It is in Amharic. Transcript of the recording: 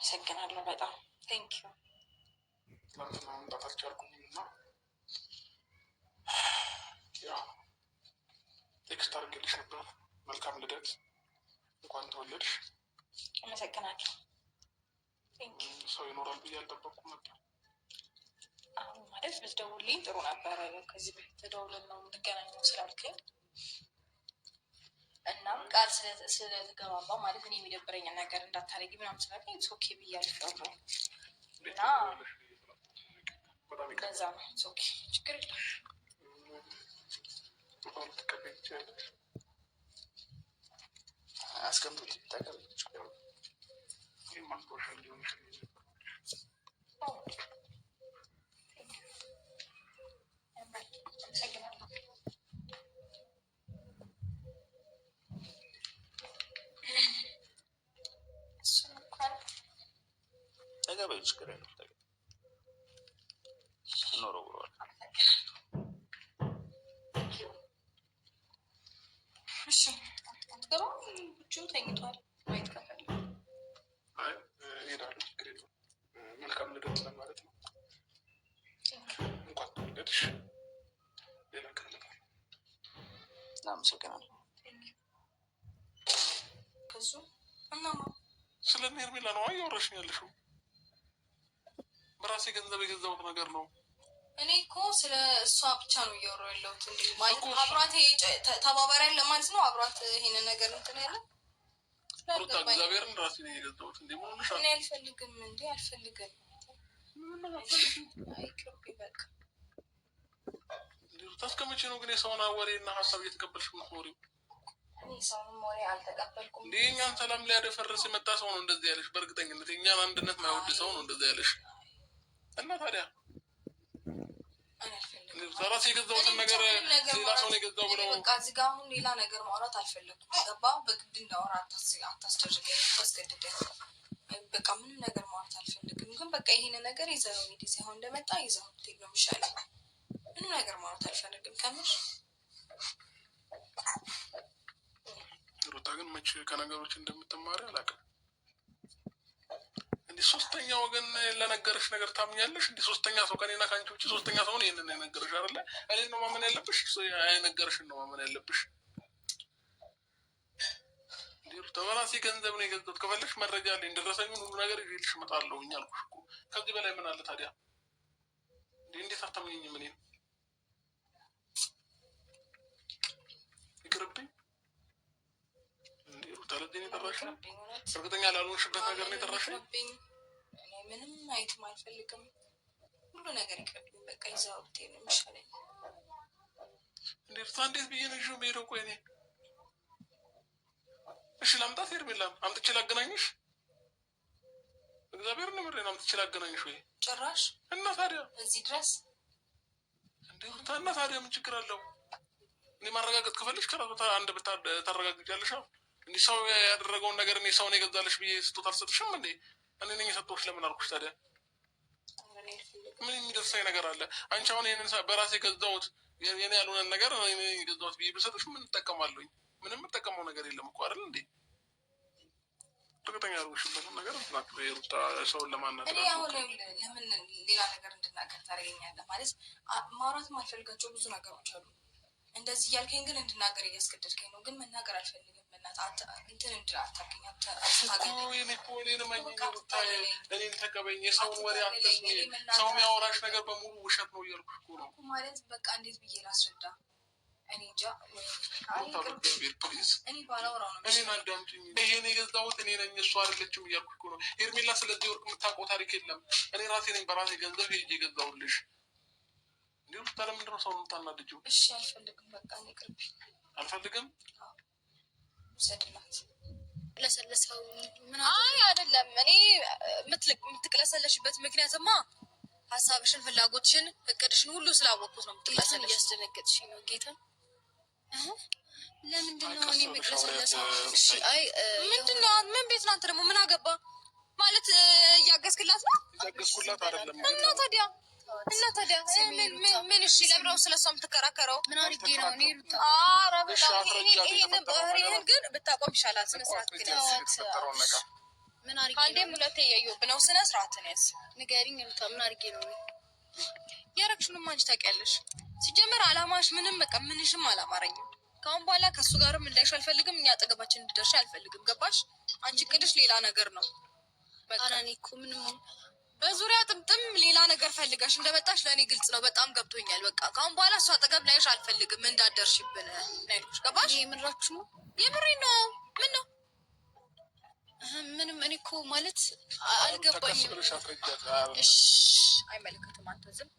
አመሰግናለሁ በጣም thank you። ትናንትና መምጣት አልቻልኩኝም እና ያው text አድርጌልሽ ነበር። መልካም ልደት፣ እንኳን ተወለድሽ። አመሰግናለሁ። Thank you። ሰው ይኖራል ብዬ አልጠበቅኩም ነበር። አሁን ማለት ብትደውልልኝ ጥሩ ነበረ። ከዚህ በፊት ተደውለን ነው የምንገናኘው ስላልከኝ እናም ቃል ስለተገባባ ማለት እኔ የሚደብረኝን ነገር እንዳታደርጊ ምናምን ስላልከኝ okay ብዬ አልፌዋለሁ እንዴት እና ትሆኛለሽ ብዬ ስላልጠበቅኩ በጣም ይቅርታ። ለዛ ነው። Okay፣ ችግር የለም። ስጦታውን ልትቀበይ ትችያለሽ። አስቀምጡት፣ ተቀበል፣ ችግር የለውም። ይህም ማስታወሻ እንዲሆንሽ ነው። ያምራል። አመሰግናለሁ። እሱን እንኳን ተቀበል፣ ችግር የለውም። ተቀበል፣ እንወረውረዋለን። አመሰግናለሁ። Thank you። እሺ፣ አትገባም? ብቻው ተኝቷል። ማየት ከፈለግ አይ እሄዳለሁ፣ ችግር የለውም። መልካም ልደት ለማለት ነው። Thank you። እንኳን ተወለድሽ። ሌላ ቀን እመጣለሁ። እናመሰግናለን። Thank you። ከዙ እናማ ስለ እነ ሄርሜላ ነው እያወራሽኝ ያለሽው? በራሴ ገንዘብ የገዛሁት ነገር ነው። እኔ እኮ ስለ እሷ ብቻ ነው እያወራሁ ያለሁት። እንዴ ማለት እኮ እሱ- አብሯት ይሄ ተባባሪ ያለ ማለት ነው። አብሯት ይሄንን ነገር እንትን ያለ ሩታ፣ ስላልገባኝ እግዚአብሔርን ራሴ ነው የገዛሁት። እንዴ ምን ሆነሻል? እኔ አልፈልግም፣ እንዴ አልፈልግም። ምን ነው የማትፈልጊው? አይቅርብኝ በቃ። እንዴ ሩታ፣ እስከ መቼ ነው ግን የሰውን ወሬ እና ሀሳብ እየተቀበልሽ የምትኖሪው? እኔ ሰውንም ወሬ አልተቀበልኩም። እንዴ የእኛን ሰላም ሊያደፈርስ የመጣ ሰው ነው እንደዚህ ያለሽ። በእርግጠኝነት የእኛን አንድነት ማይወድ ሰው ነው እንደዚህ ያለሽ። እና ታዲያ እኔ አልፈልግም። እንዴ ሩታ፣ ራሴ የገዛሁትን እኔ ብቻ ነገር ምንም ነገር ሌላ ሰው ነው ማውራት የገዛው እኔ ብለው በቃ እዚህ ጋር አሁን ሌላ ነገር ማውራት አልፈለኩም። ገባ? በግድ እንዳወራ አታስደርገኝ፣ አታስገድደኝ። በቃ ምንም ነገር ማውራት አልፈልግም። ግን በቃ ይሄን ነገር ይዘኸው ሂድ። ይዘኸው እንደመጣ ይዘኸው ብትሄድ ነው የሚሻለው። ምንም ነገር ማውራት አልፈልግም ከምር። ሩታ ግን መቼ ከነገሮች እንደምትማሪ አላውቅም። እንዲህ ሶስተኛ ወገን ለነገረሽ ነገር ታምኛለሽ? እንዲህ ሶስተኛ ሰው ከኔና ከአንቺ ውጭ ሶስተኛ ሰው ነው ይሄንን የነገረሽ አይደለ? እኔን ነው ማመን ያለብሽ? እሱ የነገረሽን ነው ማመን ያለብሽ? እንዲህ ሩታ፣ በራሴ ገንዘብ ነው የገዛሁት። ከፈለግሽ መረጃ አለኝ፣ ደረሰኙን ሁሉ ነገር ይዤልሽ እመጣለሁኝ አልኩሽ እኮ። ከዚህ በላይ ምን አለ ታዲያ? እንዲህ እንዴት አታምኚኝም? እኔን ይቅርብኝ። እንዴ ሩታ፣ ለዚህ ነው የጠራሽኝ? ይቅርብኝ፣ እውነት እርግጠኛ ላልሆንሽበት ነገር ነው የጠራሽኝ? ይቅርብኝ። እኔ ምንም ማየትም አልፈልግም። ሁሉ ነገር ይቅርብኝ። በቃ ይዘኸው ብትሄድ ነው የሚሻለኝ። እንዴ ሩታ፣ እንዴት ብዬ ነው ይዤው የምሄደው? ቆይ እኔ እሺ ላምጣት? ሄርሜላን አምጥቼ ላገናኝሽ? እግዚአብሔርን ምሬን አምጥቼ ላገናኝሽ ወይ? ጭራሽ እና ታዲያ እዚህ ድረስ እንዴ ሩታ፣ እና ታዲያ ምን ችግር አለው? እኔ ማረጋገጥ ከፈለግሽ ከራሱ አንድ ታረጋግጫለሽ። እንዲህ ሰው ያደረገውን ነገር እኔ ሰውን የገዛልሽ ብዬ ስጦታ አልሰጥሽም እንዴ? እኔ ነኝ የሰጠሁሽ ለምን አልኩሽ ታዲያ? ኧረ እኔ አልፈልግም። ምን የሚደርሰኝ ነገር አለ? አንቺ አሁን ይሄንን በራሴ የገዛሁት የኔ ያልሆነን ነገር እኔ ነኝ የገዛሁት ብዬ ብሰጥሽ ምን እጠቀማለሁኝ? ምንም የምጠቀመው ነገር የለም እኮ አይደል እንዴ? እርግጠኛ ያልሆንሽበትን ነገር እንትን አትበይ ሩታ፣ ሰውን ለማናደድ እኔ አሁን አትሞክሪ። ይኸውልህ ለምን ሌላ ነገር እንድናገር ታደርገኛለህ? ማለት ማውራት የማልፈልጋቸው ብዙ ነገሮች አሉ። እንደዚህ እያልከኝ ግን እንድናገር እያስገደድከኝ ነው። ግን መናገር አልፈልግም። በእናትህ እንትን እንድል አታውቅኝ፣ እኮ አታገለኝ። የኔ እኮ እኔን እመኚኝ በቃ ሩታ፣ አትታለለኝ፣ እኔን ተቀበይኝ። የሰውን ወሬ አትታለለኝ። አትስሚ። እኔ ሰው መናገር የሚያወራሽ አልፈልግም ነገር በሙሉ ውሸት ነው እያልኩሽ እኮ ነው እኮ ማለት በቃ እንዴት ብዬ ላስረዳ? እኔ እንጃ። ወይ አይ ሩታ፣ ይቅርብኝ። በእግዚአብሔር please እኔ ባላወራው ነው እኔን የሚሻለኝ። አዳምጪኝ። ይሄን የገዛሁት እኔ ነኝ እሷ አይደለችም እያልኩሽ እኮ ነው። ሄርሜላ ስለዚህ ወርቅ የምታውቀው ታሪክ የለም። እኔ ራሴ ነኝ በራሴ ገንዘብ ሄጄ የገዛሁልሽ። እንዴ ሩታ፣ ለምንድን ነው ሰውን የምታናድጂው? እሺ አልፈልግም። በቃ እኔ ይቅርብኝ። አልፈልግም። ውሰድላት። ለሰለሰው ምን አይ አይደለም። እኔ የምትቅለሰለሽበት ምክንያትማ ሀሳብሽን፣ ፍላጎትሽን፣ እቅድሽን ሁሉ ስላወቅኩት ነው ጌታን የምትቅለሰለሽ። እያስደነገጥሽኝ ነው። ጌታን ለምንድን አይ ነው ቀስ እኔ ብለሽ አውሪያት የምቅለሰለሰው? እሺ ሩታዬ። አይ ምንድን ነው? ምን ቤት ነው? አንተ ደግሞ ምን አገባ ማለት እያገዝክላት ነው? እያገዝኩላት አይደለም እና ግን ታዲያ እና ታዲያ ስሚ ምን ሩታ፣ ምን እሺ፣ ስሚ ለምንድነው ስለ እሷ የምትከራከረው? ምን አድርጌ ነው እኔ ሩታ? ኧረ እሺ በጣም አስረጃት ይሄንን የተፈጠረውን ነገር ባህሪህን ግን ብታቆም ይሻላል። ስነ እኮ ስርዓት ግን አስረጃት ተዋት የተፈጠረውን አብርሽ። ነገር። ምን አድርጌ ከአንዴም ነው? ሁለቴ እያየሁብህ ነው። ስነ ስርዓትን ያዝ። ንገሪኝ ሩታ፣ ምን አድርጌ ነው እኔ? ያረግሽውንማ አንቺ ታውቂያለሽ። ሲጀመር አላማሽ ምንም በቃ ምንሽም አላማረኝም። ከአሁን በኋላ ከእሱ ጋርም እንዳይሽ አልፈልግም። እኛ አጠገባችን እንድደርሽ አልፈልግም። ገባሽ? አንቺ ቅድሽ ሌላ ነገር ነው። በቃ ኧረ እኔ እኮ ምንም በዙሪያ ጥምጥም ሌላ ነገር ፈልገሽ እንደመጣሽ ለእኔ ግልጽ ነው። በጣም ገብቶኛል። በቃ ከአሁን በኋላ እሱ አጠገብ ላይሽ አልፈልግም፣ እንዳደርሽብን ነው ያልኩሽ። ገባሽ? ይሄ የምራችሁ ነው? የምሬን ነው። ምን ነው ምንም እኔ እኮ ማለት ቀስ አልገባኝም። ብለሽ አስረጃት። እሺ፣ አይመለከትም። አንተ ዝም